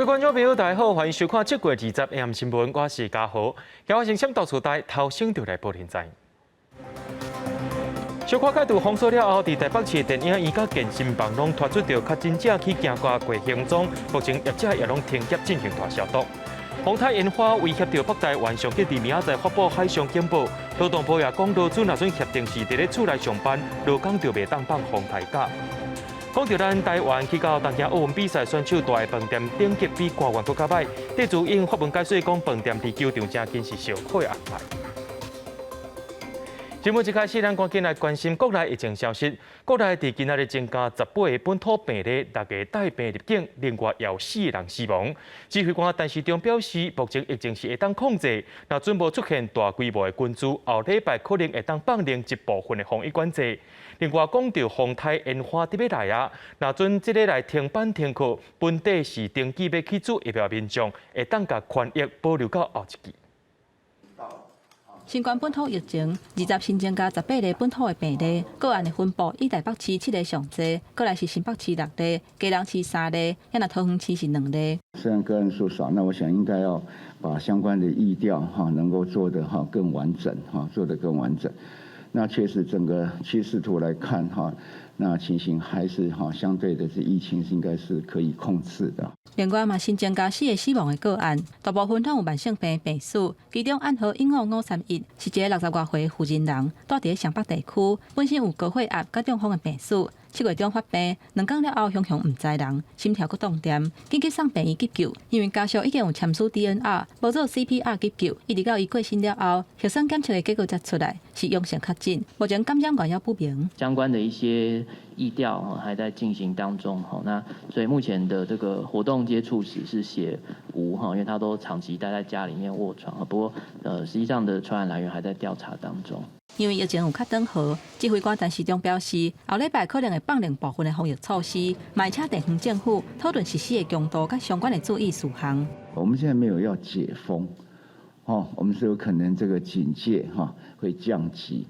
各位觀眾朋友，大家好，歡迎收看這月20 AM 新聞，我是嘉豪。今日先先到厝台頭先就來報現在。小可解除封鎖了後，佇台北市的電影院佮健身房攏傳出著確診者去行過過行蹤，目前業者也攏停業進行大消毒。風颱煙花威脅著北台灣，上緊佇明仔載發布海上警報。勞動部也講，勞資若準協定是佇咧厝內上班，勞工就袂當放風颱假。講到咱台灣去到東京奧運比賽選手蹛的飯店等級比官員閣較䆀，戴資穎發文解說講，飯店佇球場誠近是上好的安排。新聞一開始，咱趕緊來關心國內疫情消息。國內佇今仔日增加18個本土病例，六個帶病入境，另外有四個人死亡。指揮官陳時中表示，目前疫情是會當控制，若準無出現大規模的群聚，後禮拜可能會當放寬一部分的防疫管制。另外，講到風颱煙花佇欲來啊，若準這个來停班停課，本地是登記欲去注疫苗民眾，會當共權益保留到後一期。新冠本土疫情，20新增加18例本土的病例，個案的分布以台北市七例上濟，過來是新北市六例，基隆市三例，抑若桃園市是兩例。雖然個案數少，那我想應該要把相關的疫調哈能夠做得哈更完整哈，做得更完整。那確實整個趨勢圖來看哈，那情形還是哈相對的是疫情是應該是可以控制的。另外嘛，新增加四个死亡的個案，大部分攏有慢性病病史，其中案號15531是一个60外歲婦人人，蹛佇咧雙北地區，本身有高血壓佮中風的病史。7月中發病，2工了後雄雄毋知人，心跳閣當恬，緊急送病院急救，因為家屬已經有簽署 DNR，無做 CPR 急救，一直到伊過身了後，核酸檢測的結果才出來，是陽性確診，目前感染源猶不明。相關的一些疫調還在進行當中，那所以目前的這個活動接觸史是寫無哈，因為他都長期待在家裡面臥床，不過實際上的傳染來源還在調查當中。因為疫情有較轉好，指揮官陳時中表示，後禮拜可能會放寬部分的防疫措施，嘛會請地方政府討論實施的強度佮相關的注意事項。我們現在沒有要解封，哦，我們是有可能這個警戒哈會降級，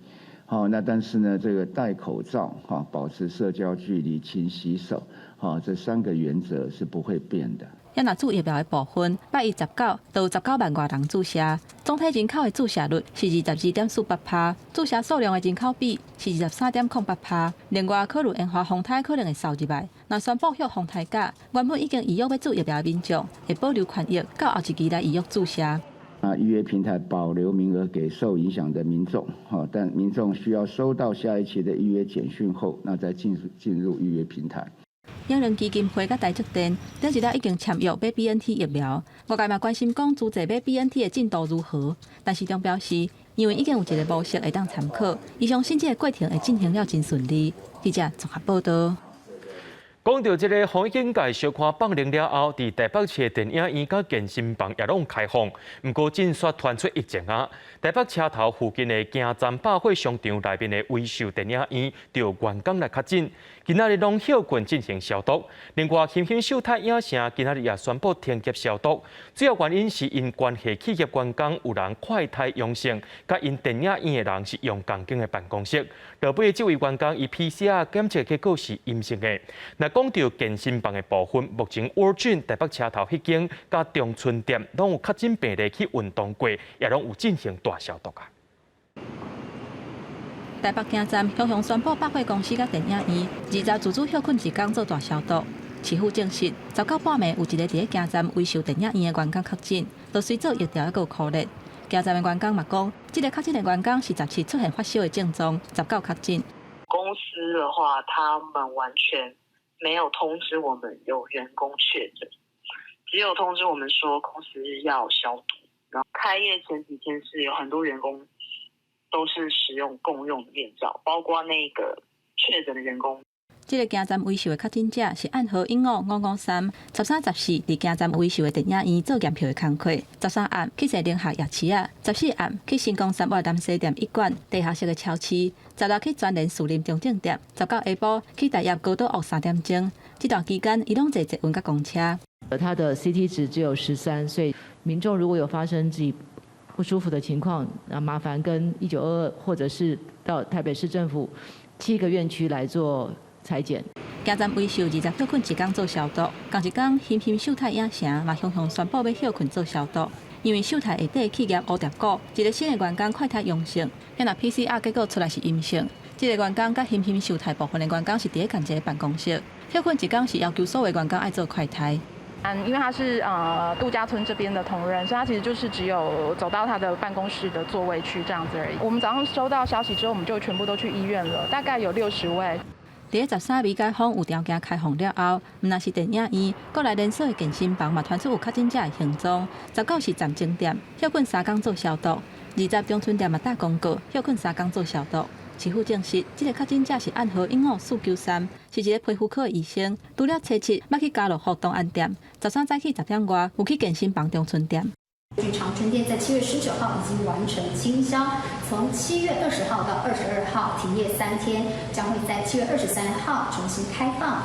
好，那但是呢，這個戴口罩哈，保持社交距離，勤洗手，哈，這三個原則是不會變的。抑若注疫苗的部分，拜一十九就有19萬外人注射，總體人口的注射率是22.48%，注射數量的人口比是23.08%。另外，考慮煙花風颱可能會掃入來，若宣布歇風颱假，原本已經預約欲注疫苗的民眾會保留權益，到後一期來預約注射。啊，預約平台保留名額給受影響的民眾，哈，但民眾需要收到下一期的預約簡訊後，那再進入預約平台。養仁基金會佮台積電頂一日已經簽約買 BNT 疫苗，外界嘛關心講資濟買 BNT 的進度如何，陳時中表示，因為已經有一個模式會當參考，伊相信這個過程會進行了真順利。記者綜合報道。講到這个防疫警戒小可放寬了後，佇台北市的電影院佮健身房也攏開放，毋過進煞傳出疫情啊！台北車頭附近的京站百貨商場內面的威秀電影院，就員工來確診，今仔日攏歇睏進行消毒。另外，欣欣秀泰影城今仔日也宣布停業消毒，主要原因是𪜶關係企業員工有人快篩陽性，佮𪜶電影院的人是用仝間的辦公室。落尾這位員工伊 PCR 檢測結果是陰性的。那講到健身房的部分，目前 World Gym 台北車頭彼間佮中春店攏有確診病例去運動過，也攏有進行大消毒啊。台北京站雄雄宣布百貨公司佮電影院20自主歇睏一工做大消毒。市府證實，19半暝有一个佇咧京站威秀電影院的員工確診，就隨做疫調猶閣有箍熱。京站的員工嘛講，這个確診的員工是17出現發燒的症狀，19確診。公司的話，他們完全沒有通知我們有員工確診，只有通知我們說公司要消毒。然後開業前幾天是有很多員工都是使用共用的面罩，包括那個確診的員工。這个京站威秀的確診者是案號15553，13、14佇京站威秀的電影院做驗票的工課。13暗去踅寧夏夜市仔，14暗去新光三越南西店一館地下室的超市，16去全聯士林中正店，19下晡去大業高島屋3點鐘。這段期間，伊攏坐捷運佮公車。他的 CT 值只有13，所以民眾如果有發生自己不舒服的情況，那麻煩跟1922或者是到台北市政府7個院區來做採檢。京站威秀20歇睏一工做消毒，仝一工欣欣秀泰影城嘛雄雄宣布欲歇睏做消毒，因為秀泰下底企業蝴蝶谷一個新的員工快篩陽性，若 PCR 結果出來是陰性，這個員工佮欣欣秀泰部分的員工是佇咧仝一个辦公室，歇睏一工是要求所有員工愛做快篩。嗯，因為他是度假村這邊的同仁，所以他其實就是只有走到他的辦公室的座位區這樣子而已。我們早上收到消息之後，我們就全部都去醫院了，大概有60位。佇咧13未解封有條件開放了後，毋但是電影院，國內連鎖的健身房嘛傳出有確診者的行蹤。19是站終店，歇睏3工做消毒；20長春店嘛打公告，歇睏三工做消毒。市府證實，這個確診者是案號15493，是一個皮膚科的醫生。除了初七，捌去家樂福東安店，13早起10點外有去健身房長春店。據長春店在7月19號已經完成清消，從7月20號到22號停業3天，將會在7月23號重新開放。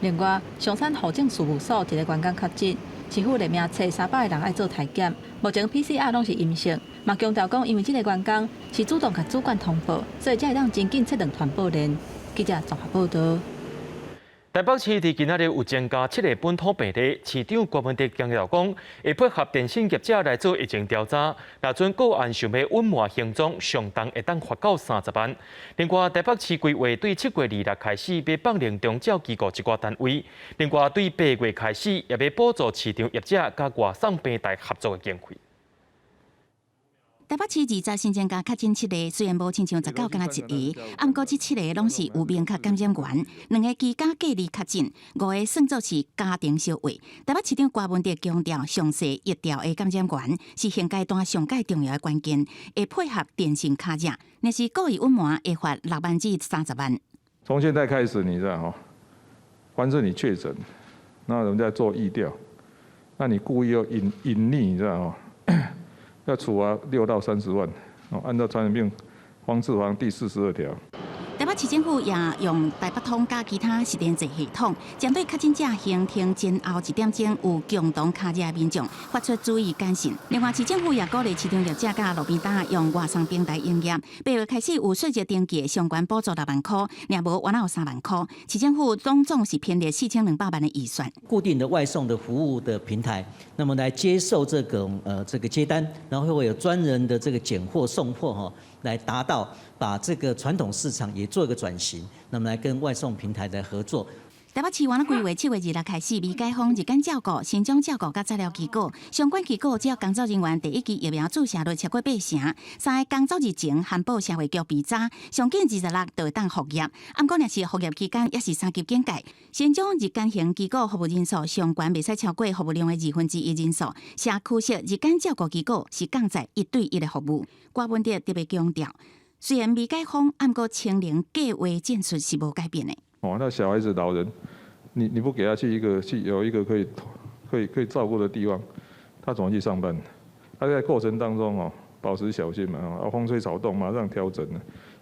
另外，松山戶政事務所一個員工確診，市府列名冊300個人愛做篩檢，目前 PCR 攏是陰性，嘛強調講，因為這個員工是主動共主管通報，所以才會當真緊切斷傳播鏈。記者綜合報導。台北市佇今仔日有增加七個本土病例，市長郭文哲強調講，會配合電信業者來做疫情調查，若準個案想欲隱瞞行蹤，上重會當罰到30萬。另外，台北市規劃對7月26開始欲放靈長照機構一寡單位，另外對8月開始也欲補助市場業者佮外送平台合作的經費。台北市20新增加確診七个，雖然無親像19敢若一个，毋過這七个攏是有明確感染源，兩个居家隔離確診，五个算做是家庭相話。台北市長郭文哲強調，詳細疫調的感染源是現階段上蓋重要的關鍵，會配合電信卡者，若是故意隱瞞，會罰6萬至30萬。從現在開始，你知道吼，凡是你確診，那人家做疫調，那你故意要隱匿，你知道吼？要處罰6到30萬，哦，按照傳染病防治法第42條。台北市政府也用台北通佮其他實聯制系統，針對確診者行程前後一點鐘有共同跤跡的民眾發出注意簡訊。另外，市政府也鼓勵市場業者佮路邊攤用外送平台營業。8月開始有稅籍登記的相關補助6萬箍，若無原來有3萬箍。市政府總總是編列4200萬的預算。固定的外送的服務的平台，那麼來接受這個接單，然後會有專人的這個揀貨送貨哈，來達到把這個傳統市場也做一個轉型，那麼來跟外送平台來合作。台北市原來規劃7月26開始，未解封日間照顧、身障照顧佮照料機構相關機構，只要工作人員第一劑疫苗注射率超過八成，三个工作日前函報社會局備查，上緊26就會當復業。毋過若是復業期間，抑是三級警戒，身障日間型機構服務人數上懸袂使超過服務量的1/2人數。社區式日間照顧機構是降在1對1的服務。郭文哲特別強調，雖然未解封，毋過清零計劃戰術是無改變的。哦，那小孩子、老人，你不給他去一個去有一個可以照顧的地方，他怎麼去上班？他在過程當中哦，保持小心嘛，啊，風吹草動馬上調整。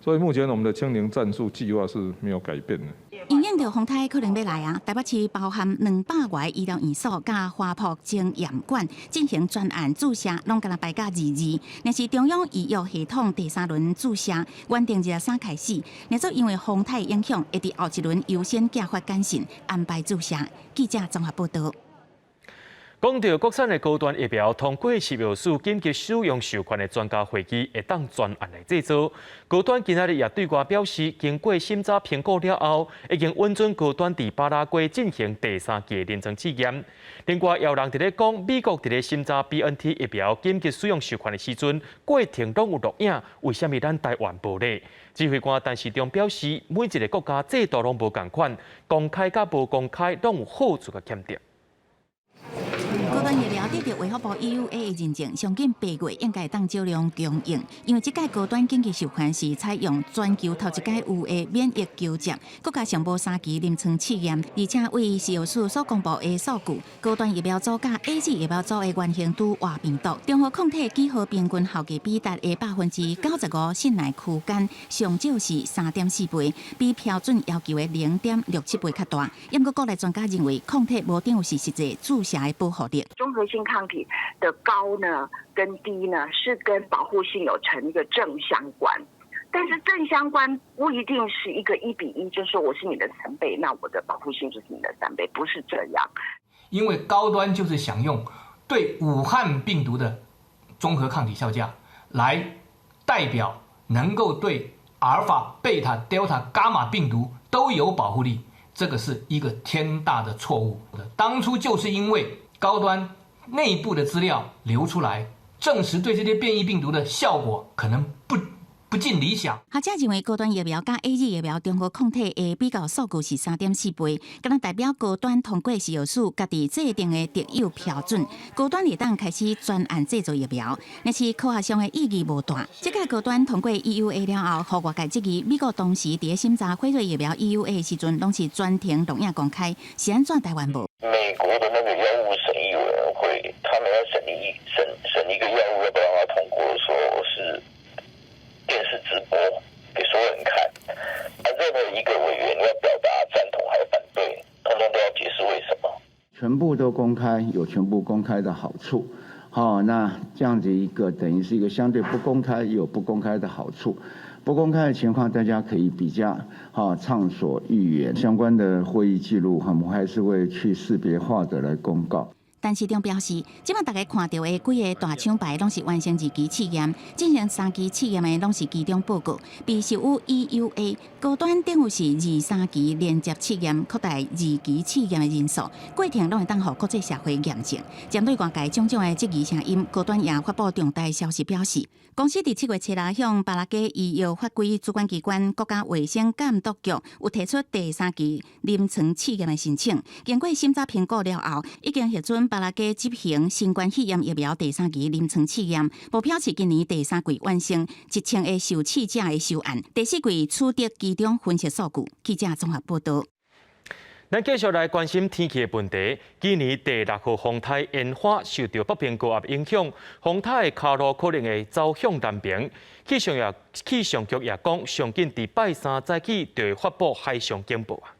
所以目前我們的清零戰術計劃是沒有改變的。因應著風颱可能欲來啊，台北市包含200外醫療院所佮花圃檢驗館進行專案注射，攏敢若排甲二二。若是中央醫藥系統第三輪注射，原定23開始，若做因為風颱影響，會佇後一輪優先寄發簡訊安排注射。記者綜合報導。講到國產的高端疫苗通過食藥署緊急使用授權的專家會議，會當專案來製造。高端今仔日也對外表示，經過審查評估了後，已經允准高端佇巴拉圭進行第三期臨床試驗。另外，也有人佇咧講，美國佇咧審查 BNT 疫苗緊急使用授權的時陣，過程攏有錄影，為啥物咱台灣無咧？指揮官陳時中表示，每一个國家制度攏無仝款，公開佮無公開攏有好處佮欠點。高端疫苗得著衛福部 EUA 的認證，上緊8月應該會當少量供應。因為這擺高端緊急授權是採用全球頭一擺有的免疫球接，國家尚無三期臨床試驗，而且為食藥署所公布的數據，高端疫苗組佮 AZ 疫苗組的原型株活病毒中和抗體幾何平均效價比達的95%信賴區間，上少是3.4倍，比標準要求的0.67倍較大。毋過國內專家認為，抗體無等於是實際注射的保護力。中和性抗體的高呢跟低呢，是跟保護性有成一個正相關。但是正相關不一定是一個1比1，就是說我是你的三倍，那我的保護性就是你的三倍，不是這樣。因為高端就是想用對武漢病毒的中和抗體效價來代表能夠對阿爾法、貝塔、德爾塔、伽馬病毒都有保護力，這個是一個天大的錯誤。當初就是因為高端內部的資料流出來，證實對這些變異病毒的效果可能不盡理想。學者認為高端疫苗佮 AZ 疫苗中和抗體的比較數據是3.4倍，敢若代表高端通過食藥署家己制定的特有標準，高端會當開始專案製造疫苗。但是科學上的意義無大。這屆高端通過 EUA 了後，予外界質疑，美國當時佇咧審查輝瑞疫苗 EUA 的時陣，攏是全程錄影公開，是按怎台灣無？美國的那個藥物審議委員會，他們要審一個藥物要不要讓它通過的時候，是電視直播給所有人看，啊，任何一個委員要表達贊同還是反對，通通都要解釋為什麼。全部都公開，有全部公開的好處，好，那這樣子一個等於是一個相對不公開，有不公開的好處。不公開的情況，大家可以比較哈暢所欲言。相關的會議記錄，我們還是會去識別化的來公告。陳時中表示，這擺大家看著的幾个大廠牌攏是完成二期試驗，進行三期試驗的攏是其中報告，被授予 EUA 高端等於是二三期連接試驗，擴大二期試驗的人數，過程攏會當予國際社會驗證。針對外界種種的質疑聲音，高端也發布重大消息表示，公司佇7月7日向巴拉加醫藥法規主管機關國家衛生監督局有提出第三期臨床試驗的申請，經過審查評估了後，已經核准巴拉加執行新冠肺炎疫苗第三期臨床試驗，目標是今年第三季完成1000個受試者的收案，第四季取得期中分析數據。記者綜合報導。咱繼續來關心天氣的問題。今年第六號風颱煙花受著北邊高壓影響，風颱的跤路可能會走向南邊。氣象局也講，上緊佇拜三早起就會發布海上警報啊。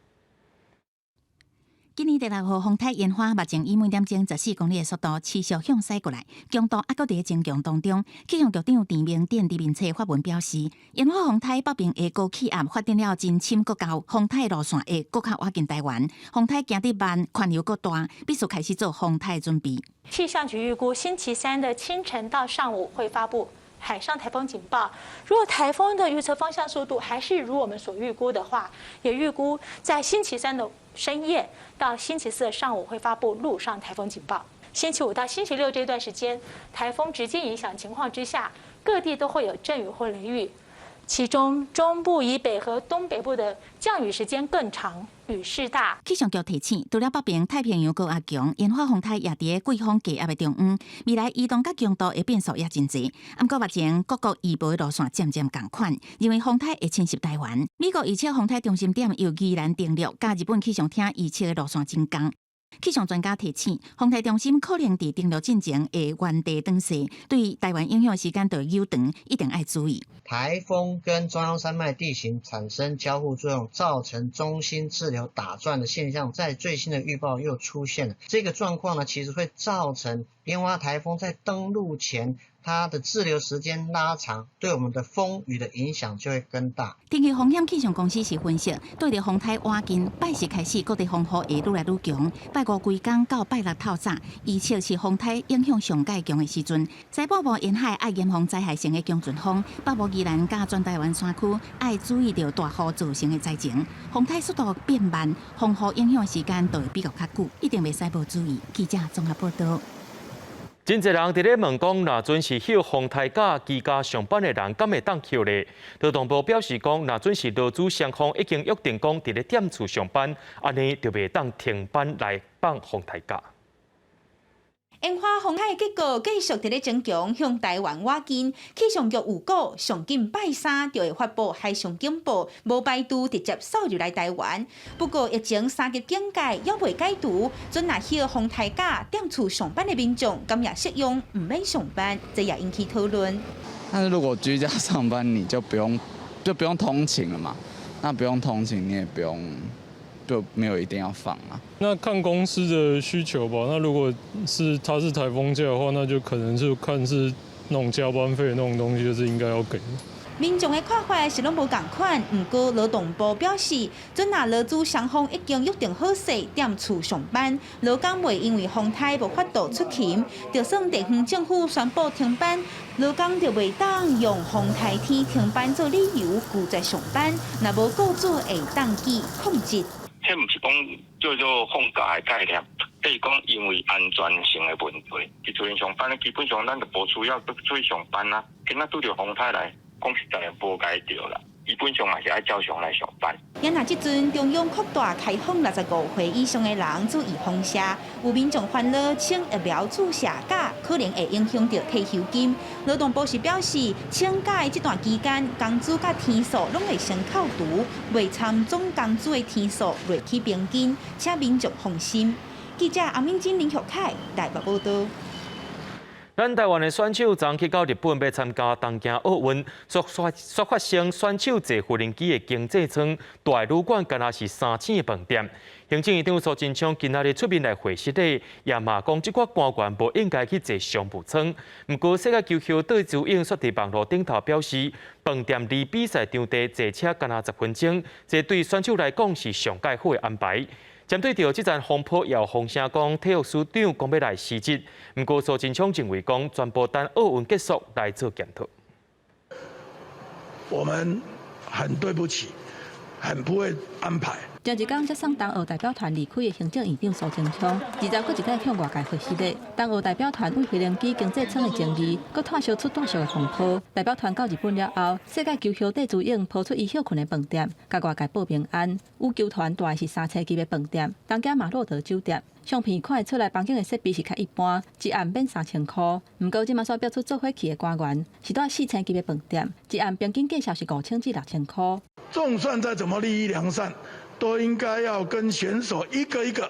今年第六號風颱煙花目前以每點鐘14公里的速度持續向西過來，強度猶閣佇咧增強當中。氣象局長鄭明典佇面冊發文表示，煙花風颱北邊的高氣壓發展了真深閣厚，風颱路線會閣較倚近台灣，風颱行得慢，環流閣大，必須開始做風颱準備。氣象局預估星期三的清晨到上午會發布海上颱風警報。如果颱風的預測方向速度還是如我們所預估的話，也預估在星期三的深夜到星期四的上午會發布陸上颱風警報。星期五到星期六這段時間，颱風直接影響情況之下，各地都會有陣雨或雷雨，其中中部以北和東北部的降雨時間更長，雨勢大。氣象局提醒，除了北邊太平洋高壓強，煙花風颱也佇咧季風低壓的中央，未來移動佮強度會變速也真濟。毋過目前各國預報的路線漸漸仝款，認為風颱會侵襲台灣。美國預測風颱中心點由宜蘭登陸，佮日本氣象廳預測的路線真仝。氣象專家提醒，風颱中心可能佇登陸進前會原地轉勢，對台灣影響時間就會悠長，一定愛注意。颱風跟中央山脈地形產生交互作用，造成中心滯留打轉的現象，在最新的預報又出現了。這個狀況呢，其實會造成煙花颱風在登陸前，它的滯留時間拉長，對我們的風雨的影響就會更大。天氣風險氣象公司是分析，對著風颱倚近，拜四開始各地風雨會愈來愈強。拜五規工到拜六透早，預測是風颱影響上蓋強的時陣。西半部沿海愛嚴防災害性的強陣風，北部宜蘭佮全台灣山區愛注意著大雨造成的災情。風颱速度變慢，風雨影響時間就會比較較久，一定袂使無注意。記者綜合報導。真濟人佇咧問講，若準是歇風颱假居家上班的人，敢會當歇咧？勞動部表示講，若準是勞資雙方已經約定講，佇咧踮厝上班，按呢就袂當停班來放風颱假。煙花風颱結果繼續佇咧增強，向台灣倚近。氣象局預告，上緊拜三就會發布海上警報，無排除直接掃入來台灣。不過疫情三級警戒猶未解除，準若歇風颱假踮厝上班的民眾，敢也適用毋免上班？這也引起討論。但是如果居家上班，你就不用通勤了嘛？那不用通勤，你也不用。就沒有一定要放啊。那看公司的需求吧。那如果是它是颱風假的話，那就可能就看是那種加班費那種東西，就是應該要給。民眾的看法是攏無仝款，毋過勞動部表示，準若勞資雙方已經約定好勢，踮厝上班，勞工袂因為風颱無法度出勤，就算地方政府宣布停班，勞工就袂當用風颱天停班做理由拒絕上班，若無雇主會當記控制。這毋是講叫做放假的概念，這是講因為安全性的問題。佇厝裡上班，基本上咱就無需要出去上班啊。今仔拄著風颱來，講實在無該著啦。基本上嘛是愛照常來上班。也若這陣中央擴大開放65歲以上的人注意風射，有民眾煩惱，請疫苗注射假可能會影響著退休金。勞動部是表示，請假的這段期間，工資佮天數攏會先扣除，袂參總工資的天數落去平均，請民眾放心。記者阿敏珍、林玉凱台北報導。咱台灣的選手昨去到日本欲參加東京奧運，煞發生選手坐無人機的經濟艙蹛的旅館，敢若是三星的飯店。行政院長蘇貞昌今仔日出面來回釋咧，也嘛講這寡官員無應該去坐商務艙。毋過世界球後戴資穎煞佇網路頂頭表示，飯店離比賽場地坐車干焦10分鐘，這對選手來講是上蓋好的安排。針對著這陣風波，有風聲講體育署長講欲來辭職，毋過蘇貞昌認為講全部等奧運結束來做檢討。我們很對不起，很不會安排。前一工才送東奧代表團離開的行政院長蘇貞昌，二十閣一擺向外界回釋咧。東奧代表團為飛行機經濟艙的爭議，閣拖燒出大小的風波。代表團到日本了後，世界球後戴資穎拋出伊歇睏的飯店，共外界報平安。羽球團蹛的是三星級的飯店，東京馬洛德酒店。相片看會出來，房間的設備是較一般，一暗免3000箍。毋過這馬煞爆出做伙去的官員是蹛四星級的飯店，一暗平均價數是5000至6000箍。縱算再怎麼立意良善，都應該要跟選手一個一個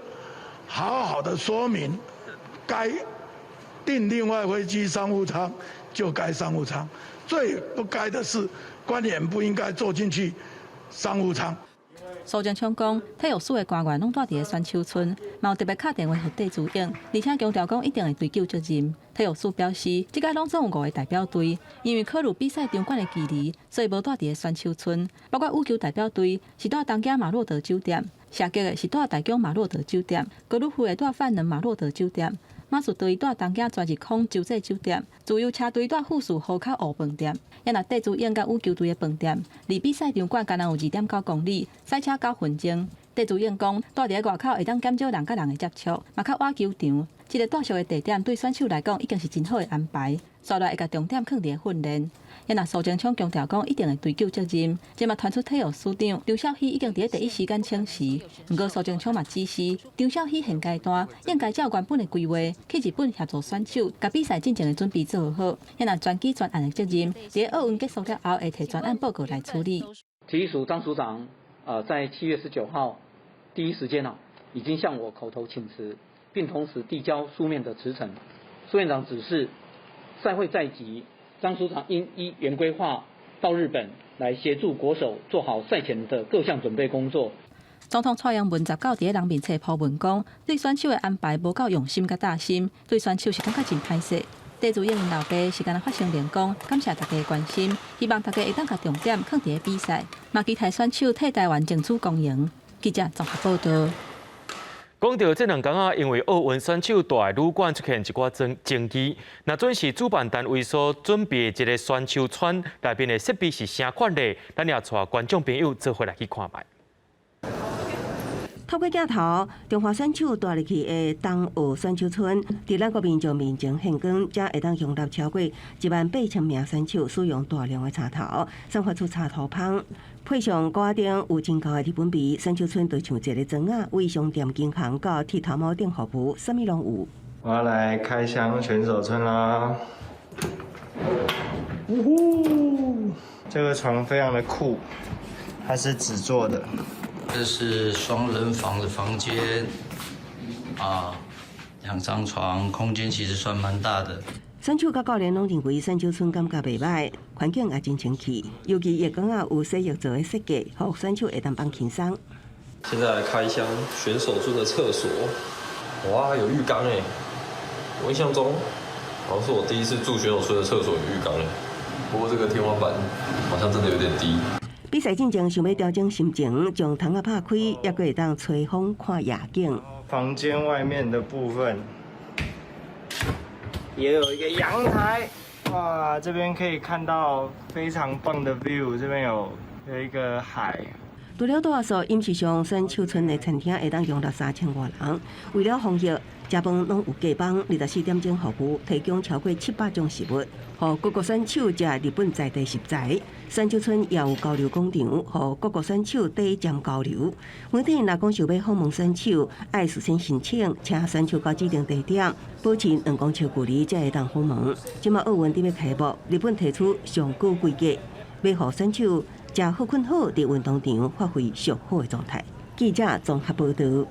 好好的說明，該訂另外飛機商務艙就該商務艙，最不該的是官員不應該坐進去商務艙。蘇貞昌講，體育署的官員攏蹛佇咧選手村，嘛有特別敲電話予戴資穎，而且強調講一定會追究責任。體育署表示，這屆攏總有五個代表隊，因為考慮比賽場館的距離，所以無蹛佇咧選手村。包括羽球代表隊是蹛東京馬洛德酒店，射擊的是蹛大阪馬洛德酒店，高爾夫的蹛飯能馬洛德酒店，馬術隊蹛東京全日空洲際酒店，自由車隊蹛富士河口湖飯店。也若戴資穎佮羽球隊的飯店，離比賽場館干焦有2.9公里，駛車9分鐘。戴資穎講，蹛佇咧外口會當減少人佮人的接觸，嘛較倚球場。這个蹛俗的地點對選手來講已經是真好的安排。紲來會共重點囥佇咧訓練。也若蘇貞昌強調講，一定會追究責任。這嘛傳出體育署長張肇熙已經佇咧第一時間請辭。毋過蘇貞昌嘛指示張肇熙現階段應該照原本的規劃去日本協助選手，共比賽進前的準備做好。也若專機專案的責任，佇奧運結束了後會提專案報告來處理。體育署張署長，在7月19號第一時間啊，已經向我口頭請辭，並同時遞交書面的辭呈。蘇院長指示，賽會在即，張署長應依原規劃到日本來協助國手做好賽前的各項準備工作。總統蔡英文十九佇咧人面冊鋪文講，對選手的安排無夠用心佮貼心，對選手是感覺真歹勢。戴資穎老爸是干焦發聲明講，感謝大家的關心，希望大家會當共重點囥佇咧比賽，嘛期待選手替台灣爭取光榮。記者綜合報導。講著這兩工仔，因為奧運選手蹛的旅館出現一寡爭議，若準是主辦單位所準備的一个選手村內面的設備是啥款的，咱也帶觀眾朋友做伙來去看覓。透過鏡頭，中華選手蹛入去的東奧選手村，佇咱國民眾面前現光，才會當容納超過1萬8千名選手使用大量的柴頭，散發出柴頭香。配上鍋仔頂有真高的日本味，選手村就像一个莊仔，為商店、銀行到剃頭毛店服務，啥物攏有。我要來開箱選手村啦！嗚呼，這個床非常的酷，它是紙做的。這是雙人房的房間，啊，兩張床，空間其實算蠻大的。選手佮教練攏認為選手村感覺袂䆀，環境也真清氣，尤其浴缸仔有洗浴槽的設計，予選手會當放輕鬆。現在來開箱選手村的廁所，哇，有浴缸欸！我印象中，好像是我第一次住選手村的廁所有浴缸欸。不過這個天花板好像真的有點低。比賽進前想欲調整心情，將窗仔拍開，猶閣會當吹風看夜景。房間外面的部分也有一個陽台，哇，這邊可以看到非常棒的 view，這邊有一個海。除了住宿，飲食上選手村的餐廳會當容納3000外人。為了防疫，食飯攏有隔板，24點鐘服務，提供超過700種食物，予各國選手食日本在地食材。選手村也有交流廣場，予各國選手短暫交流。媒體若講想欲訪問選手，愛事先申請，請選手到指定地點，保持2公尺距離，才會當訪問。這馬奧運佇欲開幕，日本提出上高規格，欲予選手食好睏好，佇運動場發揮上好的狀態。記者綜合報導。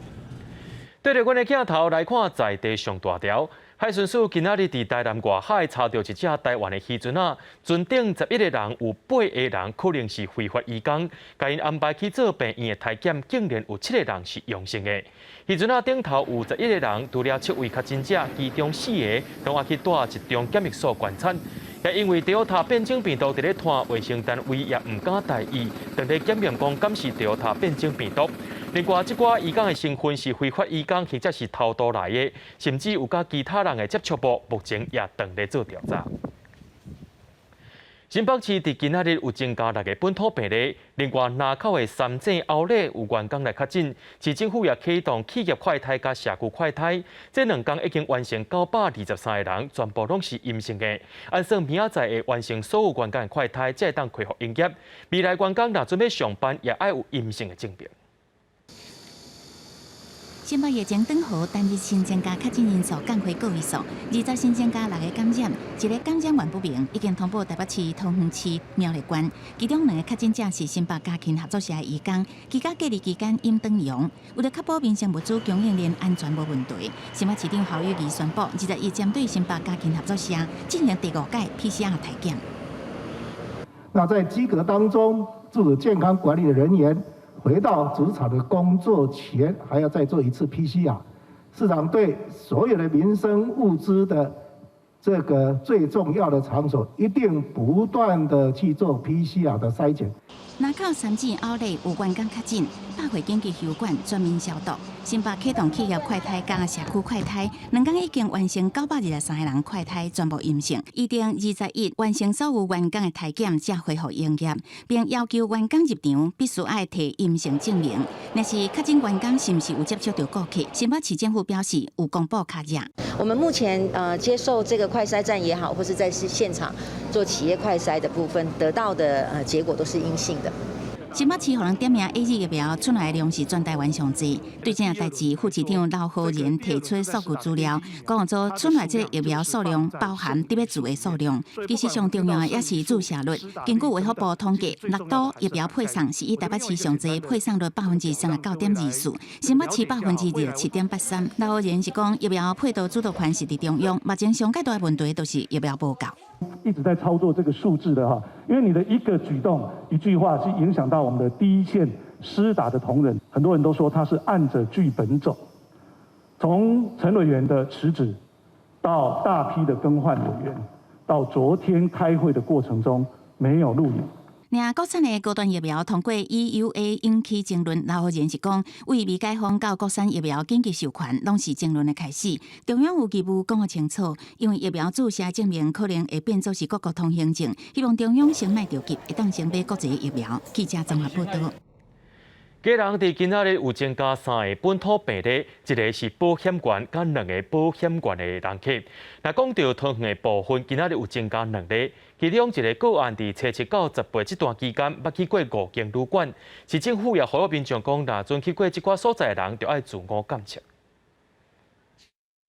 對著阮的鏡頭來看，在地上大條。海巡署今仔日佇台南外海查著一隻台灣的漁船仔，船頂11個人有8個人可能是非法移工，共𪜶安排去做病院的體檢，竟然有七個人是陽性的。漁船仔頂頭有11個人，除了七位確診者，其中四个攏愛去蹛集中檢疫所觀察。也因為 Delta 變種病毒佇咧湠，衛生單位也毋敢大意，當咧檢驗講敢是 Delta 變種病毒。另外，這寡移工的身份是非法移工，或者是偷渡來的，甚至有佮其他人的接觸無，目前也當咧做調查。新北市佇今仔日有增加六个本土病例，另外林口的三井奧萊有員工來確診，市政府也啟動企業快篩佮社區快篩，這兩工已經完成923個人，全部攏是陰性的。按算明仔載會完成所有員工的快篩，才會當恢復營業。未來員工若準備上班，也愛有陰性的證明。新北疫情轉好，單日新增加確診人數降回個位數，二十新增加六个感染，一个感染源不明，已經通報台北市、桃園市、苗栗縣，其中兩个確診者是新北家禽合作社的移工，居家隔離期間陰轉陽。為了確保民生物資供應鏈安全無問題，新北市長侯友宜宣布，21針對新北家禽合作社進行第五屆 PCR 體檢。那在機閣當中，自主健康管理的人員，回到職場的工作前，還要再做一次 PCR。市長對所有的民生物資的這個最重要的場所，一定不斷的去做 PCR 的篩檢。林口三井奧萊有員工確診，百貨緊急休館全面消毒。新北啟動企業快篩佮社區快篩，兩工已經完成923個人快篩，全部陰性。預定21完成所有員工的體檢，才恢復營業，並要求員工入場必須愛提陰性證明。若是確診員工是毋是有接觸著顧客？新北市政府表示有公布卡熱。我們目前接受這個快篩站也好，或是在現場做企業快篩的部分，得到的結果都是陰性的。新北市予人點名 AZ 疫苗出來的量是全台灣上濟。對這件代誌，副市長劉浩然提出數據資料，講做出來這疫苗數量包含佇欲注的數量。其實上重要的也是注射率。根據衛福部統計，六都疫苗配送是以台北市上濟，配送率39.24%，新北市27.83%。劉浩然是講疫苗配到主導權是佇中央，目前上蓋大的問題就是疫苗無夠。一直在操作這個數字的哈，因為你的一個舉動、一句話，是影響到我們的第一線施打的同仁。很多人都說他是按着劇本走，從陳委員的辭職，到大批的更換委員，到昨天開會的過程中沒有錄影。爾國產的高端疫苗通過 EUA 引起爭論，劉浩然是講，為未解封到國產疫苗緊急授權，攏是爭論的開始。中央有義務講予清楚，因為疫苗注射證明可能會變做是各國通行證，希望中央先莫著急，會當先買國際疫苗。記者綜合報導。基隆佇今仔日有增加三个本土病例，一个是保險員，佮兩个保險員的人客。若講著桃園的部分，今仔日有增加兩例，其中一个個案佇初七到十八這段期間，捌去過五間旅館。市政府也呼籲民眾講，若陣去過這寡所在的人，著愛自我檢測。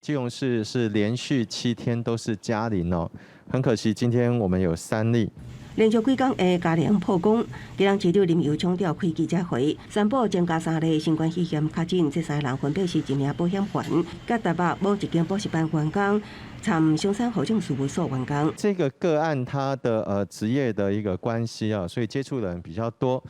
基隆市是連續7天都是加零哦，很可惜，今天我們有三例。連續幾工的加零破功，基隆市長林右昌召開記者會，宣布增加三例新冠肺炎確診，這三个人分別是一名保險員，佮台北某一間補習班員工，參松山戶政事務所員工。這個個案他的職業的一個關係啊，所以接觸的人比較多，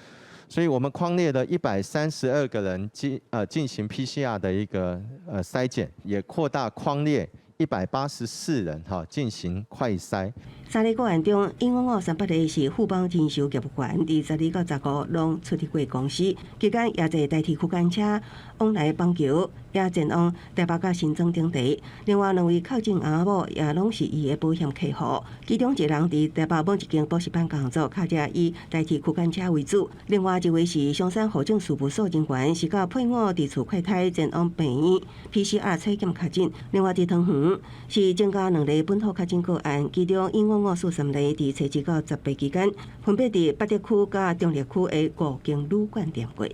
所以我們匡列了132個人進行 PCR 的一個篩檢，也擴大匡列184人哈進行快篩。三例個案中，15538例是富邦人壽業務員，佇12到15攏出入過公司，期間也坐台鐵區間車往來板橋，也前往台北佮新莊等地。另外兩位確診翁仔某也攏是伊的保險客戶，其中一人佇台北某一間補習班工作，駕車以台鐵區間車為主；另外一位是松山戶政事務所人員，是佮配偶佇厝快篩前往病院 PCR 採檢確診。另外佇桃園是增加兩例本土確診個案，其中15543例佇初二到18期間，分別佇八德區佮中壢區的五間旅館店過。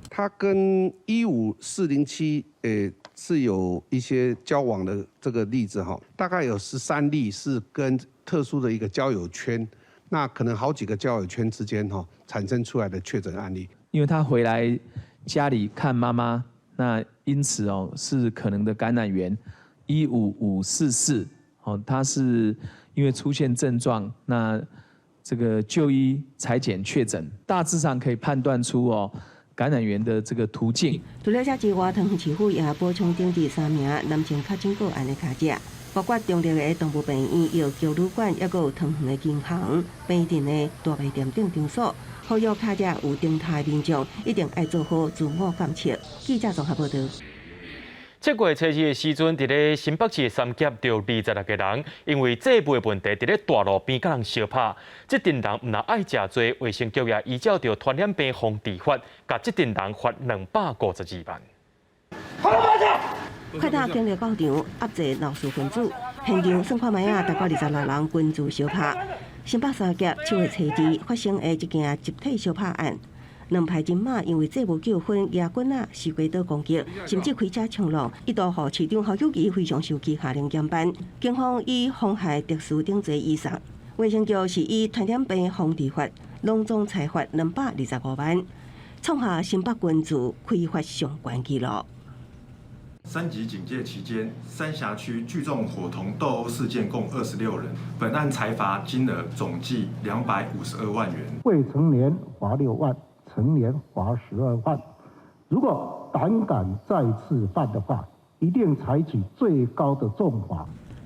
他跟15407是有一些交往的這個例子哈，大概有13例是跟特殊的一個交友圈，那可能好幾個交友圈之間哈產生出來的確診案例。因為他回來家裡看媽媽，那因此哦是可能的感染源15544哦，他是因為出現症狀，那這個就醫採檢確診，大致上可以判斷出哦感染源的這個途徑。除了這之外，桃園市府也補充登記三名男性確診個案的確診，包括中壢的動物病院、藥局旅館，抑閣有桃園的銀行、平鎮的大賣店等場所。呼籲確診有動態民眾一定愛做好自我監測。記者綜合報道。7月初2的時陣，佇咧新北市的三峽，著26個人，因為債務的問題，佇咧大路邊佮人相拍。這陣人毋但愛食濟，衛生局也依照著傳染病防治法，共這陣人罰252萬。快打警力到場，壓制鬧事分子。現場算看覓仔，大概26人群聚相拍。新北三峽7月初2發生的這件集體相拍案。兩派人馬因為債務糾紛，舉棍仔、西瓜刀攻擊，甚至開車衝撞，一度予市長侯友宜非常生氣，下令嚴辦。警方以妨害特殊等罪移送，衛生局是以傳染病防治法，攏總裁罰225萬，創下新北群聚開罰上懸紀錄。三級警戒期間，三峽區聚眾夥同鬥毆事件共26人，本案裁罰金額總計252萬元。未成年罰6萬，成年罰12萬。如果膽敢再次犯的話，一定採取最高的重罰。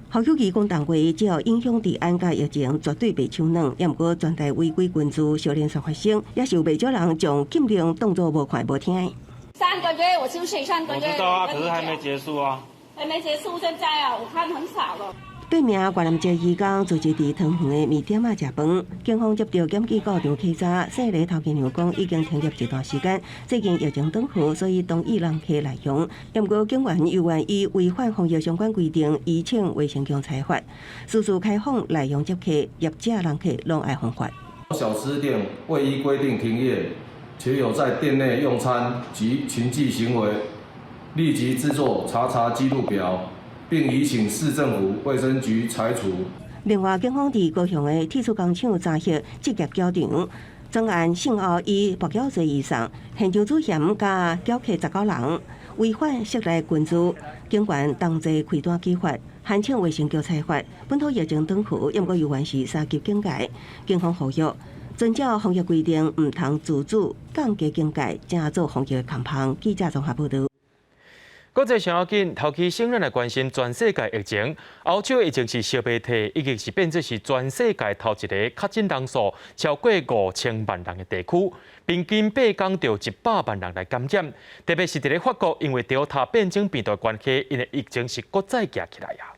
侯友宜講，單位只要影響治安佮疫情，絕對袂手軟。也毋過全台違規群聚相連續發生，也是有袂少人將禁令當作無看無聽。 3個月，我就是上個月。我知道啊，可是還沒結束啊。還沒結束，現在啊，我看很少了。對名越南籍移工昨日佇桃園的麵店仔食飯，警方接到檢舉告場稽查，姓李頭家娘講已經停業一段時間，最近疫情轉好，所以同意人客來用。毋過警員猶原以違反防疫相關規定，移請衛生局裁罰。事事開放內用接客，業者人客攏愛防範。小吃店未依規定停業，且有在店內用餐及群聚行為，立即製作查查記錄表。並移請市政府衛生局裁處。另外，警方佇高雄的鐵厝工廠查獲職業攪場，專案訊後以跋筊罪移送，現場主嫌佮攪客19人違反室內群聚，警員同齊開單舉發，函請衛生局裁罰。本土疫情轉好，毋過猶原是三級警戒，警方呼籲遵照防疫規定，毋通自主降低警戒，正做防疫的空縫。記者綜合報道。國際上要緊，頭期先咱來關心全世界疫情。歐洲疫情是燒袂退，已經是變做是全世界頭一個確診人數超過5000萬人的地區，平均8工就100萬人來感染。特別是佇咧法國，因為德爾塔變種病毒關係，𪜶的疫情是閣再加起來啊。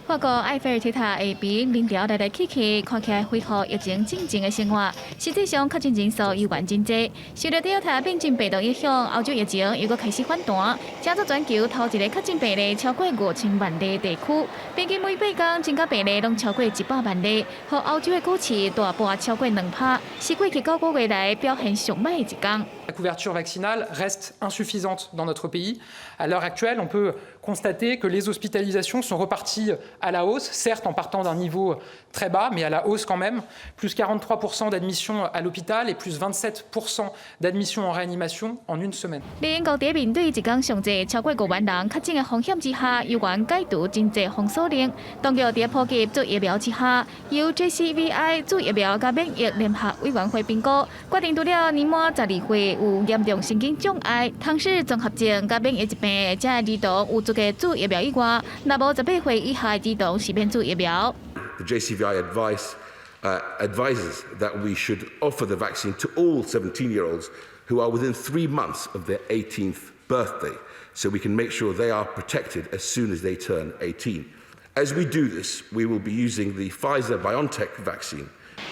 法國埃菲爾鐵塔下邊人潮來來去去，看起來恢復疫情正常的生活。實際上，確診人數猶原真濟。受到德爾塔變種病毒影響，歐洲疫情又閣開始反彈，成做全球頭一個確診病例超過5000萬例地區，平均每8工增加病例攏超過100萬例，予歐洲的股市大跌超過2%，是過去9個月來表現上䆀的一工。 La couverture vaccinale reste insuffisante dans notre pays. À l'heure actuelle, on peut constater que les hospitalisations sont reparties à la hausse, certes en partant d'un niveau très bas, mais à la hausse quand même. Plus 43% d'admissions à l'hôpital et plus 27% d'admissions en réanimation en une semaine. 英國佇面對一工上濟超過5萬人確診的風險之下，猶原解除真濟封鎖令。當局佇普及注疫苗之下，由 JCVI 注疫苗佮免疫聯合委員會評估，決定除了年滿12歲有嚴重神經障礙、唐氏綜合症佮免疫疾病的遮兒童有資格注疫苗以外，若無18歲以下兒童是免注疫苗。 The JCVI advises that we should offer the vaccine to all 17-year-olds who are within 3 months of their 18th birthday, so we can make sure they are protected as soon as they turn 18. As we do this, we will be using the Pfizer-BioNTech vaccine.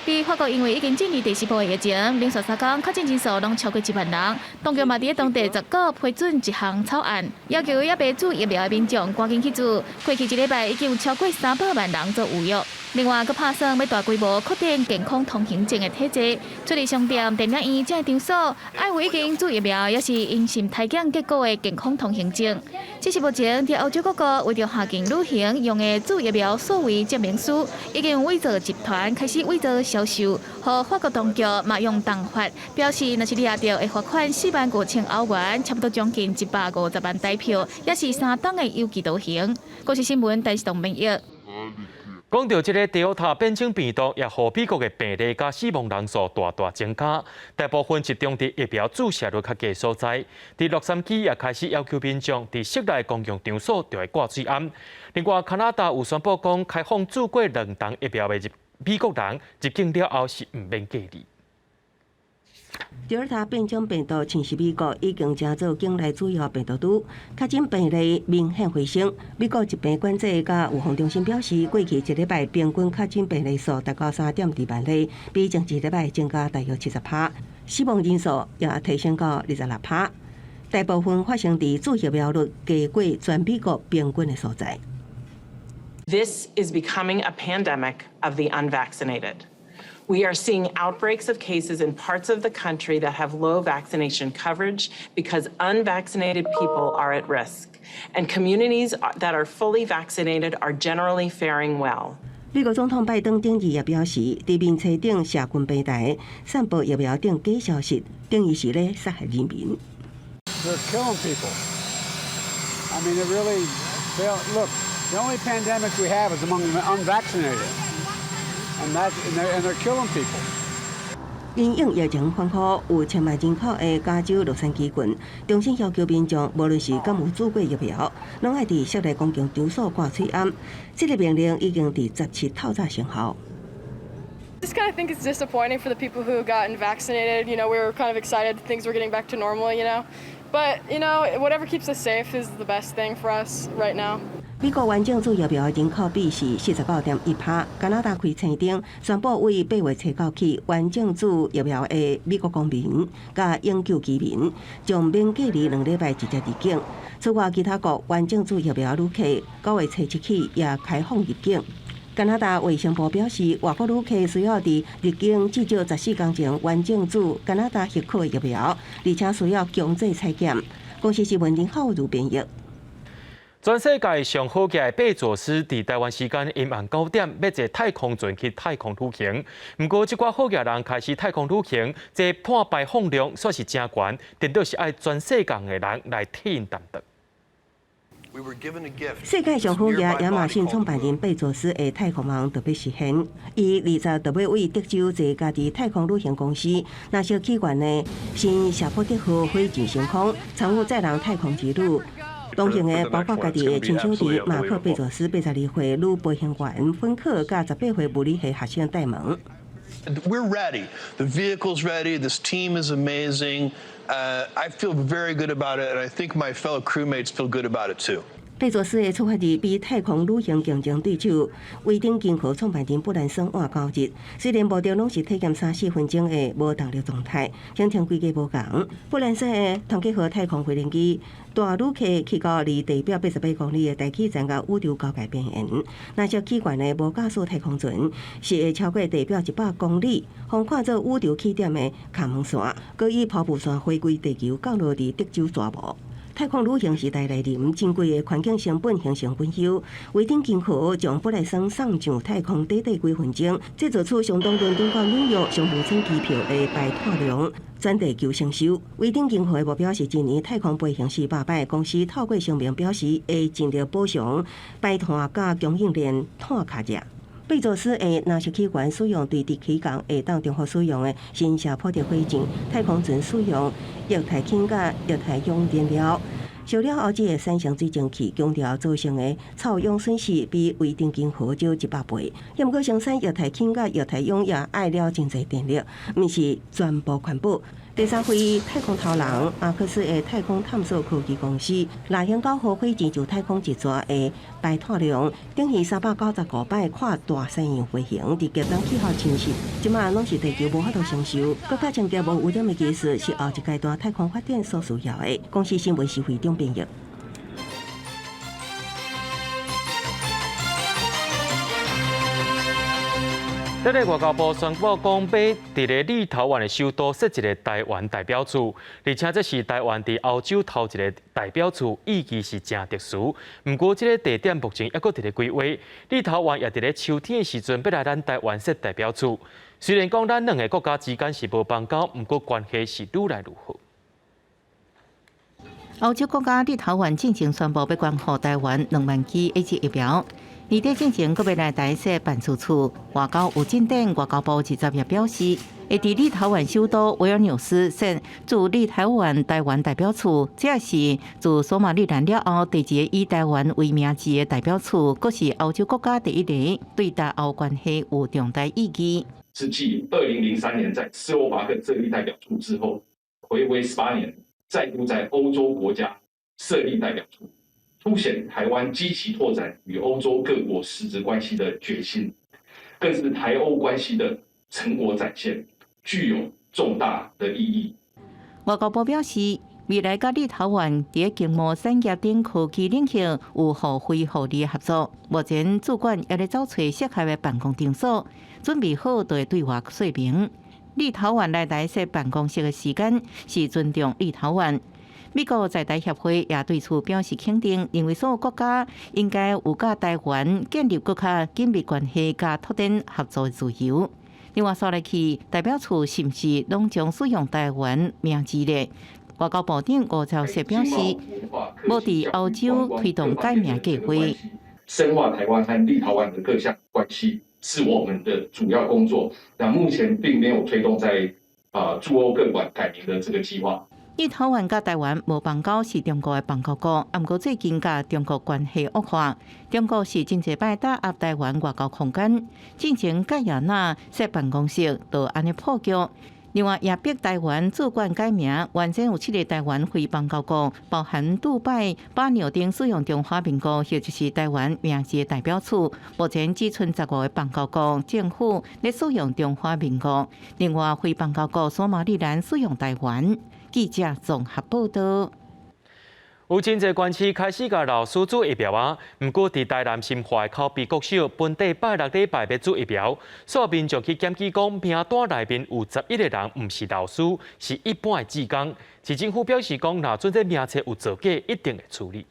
佇法國因為已經進入第四波的疫情，連續三工確診人數攏超過1萬人，當局嘛佇當地19批准一項草案，要求猶未注疫苗的民眾趕緊去注。過去一禮拜已經有超過300萬人做預約。另外，閣拍算欲大規模擴展健康通行證的體制，出入商店、電影院這場所，愛有已經注疫苗，抑是陰性篩檢結果的健康通行證。這是目前佇歐洲各國為著跨境旅行用的注疫苗數位證明書，已經有偽造集團開始偽造銷售，予法國當局嘛用重罰，表示若是掠著會罰款45,000歐元，差不多將近150萬台票，抑是3冬的有期徒刑。國視新聞電視東編譯。講到這个 Delta 變種病毒，也予美國的病例佮死亡人數大大增加。大部分集中佇疫苗注射率較低所在。佇洛杉磯也開始要求民眾佇室內公共場所著愛掛喙罨。另外，加拿大有宣布講，開放注過兩劑疫苗的入美國人入境了後是毋免隔離。德爾塔變種病毒侵襲美國，已經成做境內主要病毒株，確診病例明顯回升。美國疾病管制佮預防中心表示，過去一禮拜平均確診病例數達到3.2萬例，比前一禮拜增加大約70%，死亡人數也提升到26%。大部分發生佇注疫苗率低過全美國平均的所在。 This is becoming a pandemic of the unvaccinated. We are seeing outbreaks of cases in parts of the country that have low vaccination coverage because unvaccinated people are at risk, and communities that are fully vaccinated are generally faring well. 美國總統拜登頂日也表示，佇面冊頂社群平台散播疫苗等假消息，等於是咧殺害人民。 They're killing people. I mean, it really. Look, the only pandemic we have is among the unvaccinated. And they're killing people. 因應疫情反覆，有千萬人口的加州洛杉磯郡，重新要求民眾，無論是敢有注過疫苗，攏愛佇室內公共場所掛喙罨。這个命令已經佇17透早生效。 Just kind of think it's disappointing for the people who have gotten vaccinated. We were kind of excited things were getting back to normal. But whatever keeps us safe is the best thing for us right now. 美國完整注疫苗人口比是49.1%。加拿大開青燈，宣布對8月初9起，完整注疫苗的美國公民佮永久居民，將免隔離2禮拜直接入境。此外，其他國完整注疫苗旅客，9月初7起也開放入境。加拿大衛生部表示，外國旅客需要佇入境至少14天前完整注加拿大許可的疫苗，而且需要強制採檢。公視新聞林浩如編譯。全世界上好額的貝佐斯，佇台灣時間陰暗9點，欲坐太空船去太空旅行。毋過，這寡好額人開始太空旅行，這碳排放量算是誠懸，顛倒是愛全世界的人來替𪜶擔當。世界上好額亞馬遜創辦人貝佐斯的太空夢就欲實現，伊20就欲對德州坐家己太空旅行公司，納小起源的新謝普德號火箭升空，參與載人太空之旅。同行的包括家己的親小弟馬克貝佐斯82歲女飛行員芬克，佮18歲物理系學生戴蒙。 We're ready. The vehicle's ready. This team is amazing. I feel very good about it, and I think my fellow crewmates feel good about it too. 貝佐斯的出發日比太空旅行競爭對手威頂銀行創辦人布蘭森晚9日。雖然步調攏是體驗三四分鐘的無動力狀態，行程規格無仝。布蘭森的團結號太空飛行機帶旅客去到離地表88公里的大氣層佮宇宙交界邊緣。那些起源的無駕駛太空船是會超過地表100公里，予看做宇宙起點的卡門線，閣以拋物線回歸地球，降落佇德州蛇湖。太空旅行時代來臨，珍貴的環境成本形成隱憂。威頂銀河將布萊森送上太空短短幾分鐘，製造出相當倫敦到紐約商務艙機票的排碳量，全地球承受。威頂銀河的目標是今年太空飛行400擺，公司透過聲明表示會盡力補償排碳佮供應鏈碳卡價。貝佐斯的 NASA 起源使用對佇起降會當重複使用的新謝普德火箭，太空船使用液態氫佮液態氧燃料。燒了後，這個產生水蒸氣，強調造成的臭氧損失比維珍銀河少100倍。毋過生產液態氫佮液態氧也愛了真濟電力，毋是全部環保。第三位太空頭人馬斯克的太空探索科技公司，獵鷹9號火箭就太空一逝的排碳量等於395擺跨大西洋飛行，佇極端氣候侵襲，這馬攏是地球無法度承受。閣較清潔無污染的技術是後一階段太空發展所需要的。公視新聞是會長編譯。這个外交部宣布講，欲佇咧立陶宛的首都設一個台灣代表處，而且這是台灣佇歐洲頭一個代表處，意義是誠特殊。毋過，這个地點目前猶閣佇咧規劃，立陶宛也佇咧秋天的時陣欲來咱台灣設代表處。雖然講咱兩个國家之間是無邦交，毋過關係是愈來愈好。歐洲國家立陶宛進前宣布欲捐予台灣2萬劑 AZ 疫苗。年底進前，閣欲來台設辦事處。外交有進展，外交部20日表示，會佇立陶宛首都維爾紐斯設駐立陶宛台灣代表處，這是自索馬利蘭了後第二个以台灣為名字的代表處，閣是歐洲國家第一个對台歐關係有重大意義。是繼2003年在斯洛伐克設立代表處之後，睽違18年，再度在歐洲國家設立代表處。凸顯台灣積極拓展與歐洲各國實質關係的決心，更是台歐關係的成果展現，具有重大的意義。外交部表示，未來佮立陶宛佇經貿產業等科技領域有互惠互利的合作。目前駐館也咧找揣適合的辦公場所，準備好就會對外說明。立陶宛來台設辦公室的時間是尊重立陶宛。美國在台協會也對此表示肯定，認為所有國家應該有佮台灣建立閣較緊密關係，佮拓展合作自由。另外，煞來去代表處是毋是攏將使用台灣名字咧？外交部長吳釗燮表示，無佇歐洲推動改名計劃。深化台灣和立陶宛的各項關係是我們的主要工作。那目前並沒有推動在駐歐各館改名的這個計劃。立陶宛佮台灣無邦交是中國的邦交國，毋過最近佮中國關係惡化，中國是真濟擺打壓台灣外交空間，進前蓋亞那設辦公室就按呢破局。另外，也逼台灣駐館改名，原先有七个台灣非邦交國，包含杜拜、巴紐等使用中華民國或者是台灣名字的代表處，目前只賰15个邦交國政府咧使用中華民國。另外，非邦交國索馬利蘭使用台灣。記者綜合報道。有真濟縣市開始共老師注疫苗啊，毋過佇台南新化口邊國小，本地拜六禮拜欲注疫苗，所有民眾去檢舉講，名單內面有11個人毋是老師，是一般的志工。市政府表示講，若準這名冊有造假，一定會處理。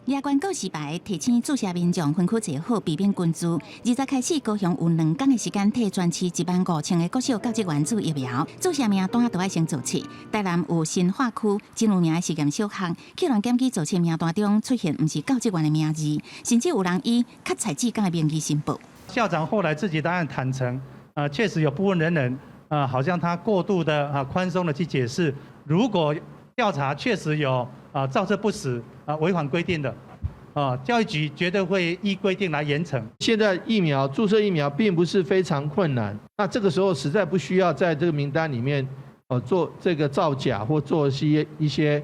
牙關告示牌提醒注射民眾分區坐好，避免群聚。20開始，高雄有2工的時間，替全市1萬5千个國小教職員注疫苗。注射名單都愛先做冊。台南有新化區真有名的實驗小學，去人檢舉做冊名單中出現毋是教職員的名字，甚至有人以較菜志工的名義申報。校長後來自己當然坦承，確實有部分人員，好像他過度的寬鬆的去解釋，如果調查確實有造冊不實違反規定的，教育局絕對會依規定來嚴懲。現在疫苗注射疫苗並不是非常困難，那這個時候實在不需要在這個名單裡面，做這個造假或做一些